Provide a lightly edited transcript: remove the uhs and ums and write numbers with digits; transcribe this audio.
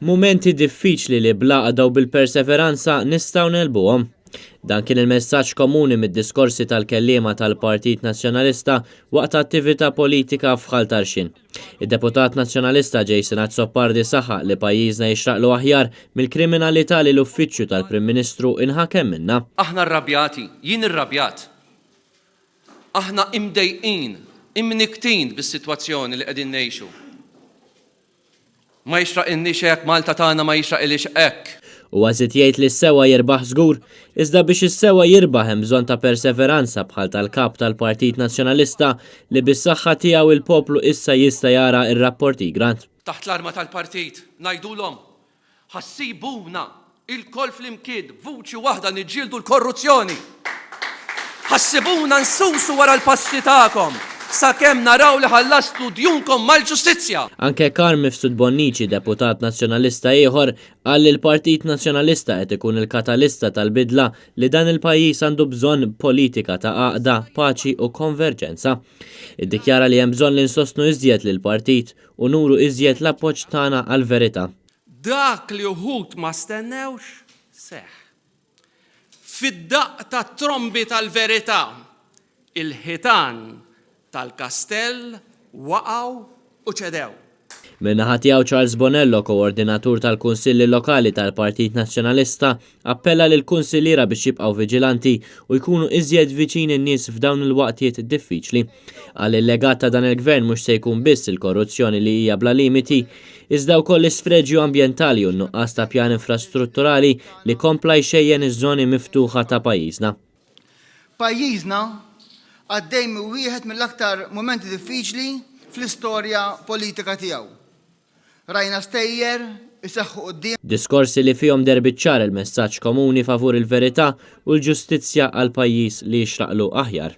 Mumenti diffiċli li bl-għaqda u bil-perseveranza nistgħu negħlbuhom. Dan kien il-messaġġ komuni mid-diskorsi tal-kelliema tal-Partit Nazzjonalista waqt attività politika f'Ħal Tarxien. Id-deputat Nazzjonalista Jason Azzopardi saħaq li pajjiżna jixraqlu aħjar mill-kriminalità li l-Uffiċċju tal-Prim Ministru inħakem minnha. Aħna rrabjati, jien irrabjat. Aħna imdejqin, imnikktin bis-sitwazzjoni li qegħdin ngħixu. Ma jixraqilniex hekk, Malta tagħna ma jixraqilhiex hekk. Huwa żied jgħid li s-sewwa jirbaħ żgur, iżda biex is-sewwa jirbaħ hemm bżonn ta' perseveranza bħal tal-Kap tal-Partit Nazzjonalista li bis-saħħa tiegħu il-poplu issa jista' jara r-rapport Egrant. Taħt l-arma tal-partit ngħidulhom Ħa ssibuna ilkoll flimkien b'vuċi waħda niġġieldu l-korruzzjoni! Ħa ssibuna nsusu wara l-passi tagħkom sakemm naraw li ħallastu djunkom mal-ġustizzja! Anke Carm Mifsud Bonnici, deputat Nazzjonalista ieħor, qal li l-Partit Nazzjonalista qed ikun il-katalista tal-bidla li dan il-pajjiż għandu bżonn b'politika ta' għaqda, paċi u konverġenza. Iddikjara li hemm bżonn li nsostnu iżjed lill-partit u nuru iżjed l-appoġġ tagħna għall-verità. Dak li uħud ma stennewx, seħħ. Fid-daqq tat-trombi tal-verità, il-ħitan tal-kastell waqgħu u ċedew. Min-naħa tiegħu Charles Bonello, koordinatur tal-Kunsilli Lokali tal-Partit Nazzjonalista, appella lill-kunsilliera biex jibqgħu viġilanti u jkunu iżjed viċin in-nies f'dawn il-waqtiet diffiċli. Qal li l-legat ta' dan il-Gvern mhux se jkun biss il-korruzzjoni li hija bla limiti, iżda wkoll l-isfreġju ambjentali u n-nuqqas ta' pjan infrastrutturali li kompla jxejjen iż-żoni miftuħa ta' pajjiżna. Pajjiżna għaddej minn wieħed mill-aktar mumenti diffiċli fl-istorja politika tiegħu. Rajna stejjer iseħħu quddiem. Diskorsi li fihom deher biċ-ċar il-messaġġ komuni favur il-verità u l-ġustizzja għal pajjiż li jixraqlu aħjar.